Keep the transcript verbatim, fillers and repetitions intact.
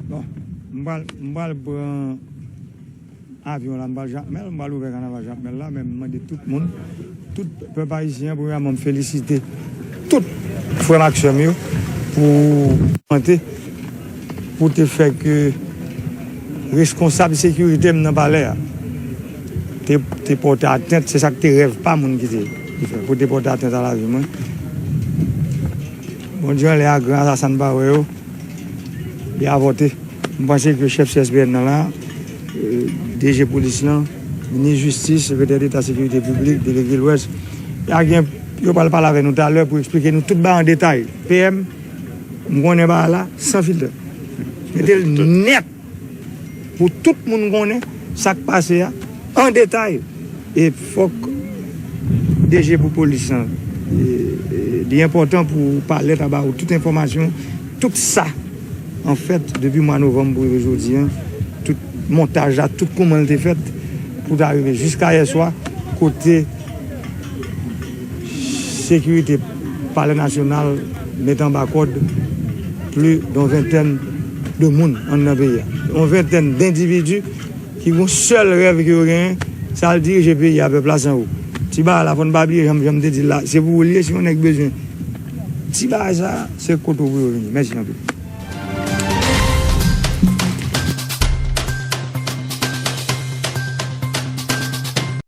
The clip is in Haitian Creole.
Bon, m pral, m pral pran avyon la, m pral Jakmèl, m pral ouvè kanaval Jakmèl la, men m mande tout moun, tout pèp ayisyen, premyèman, m felisite tout frè m ak sè m yo pou mante, pou te fè ke reskonsab sekirite m nan palè a te, te pòte atent, se sa k te rèv pa moun ki te, ki fè, pou te pòte atent a lavi mwen. Bondye anlè a gran asasen pa wè yo, li avòte. M panse ke chèf C S P N nan la, euh, D G polis lan, minis jistis, sekretè deta sekirite piblik, delege Lwès, y a gen, yo pral pale avè nou talè pou eksplike nou tout bagay an detay. P M, m konnen bagay la san filtè. Mete l nèt pou tout moun konnen sa k pase a an detay. E fòk D G pou polis lan, e, e, li enpòtan pou palè ta ba ou tout enfòmasyon, tout sa, anfèt, depi mwa novanm pou rive jodi a, tout montaj la, tout kouman l te fèt, pou ta rive jiska yè swa, kote sekirite Palè Nasyonal met anba kòd plis de yon ventèn de moun anndan peyi a. Yon ventèn dendividi ki gon sèl rèv ke yo genyen, se al dirije peyi a, pèp la san ou. Ti bagay la, fò n pa bliye, jan, jan m te di l la, se pou ou l ye, si yon nèg bezwen ti bagay sa, se kote w pou yo vini. Mèsi anpil.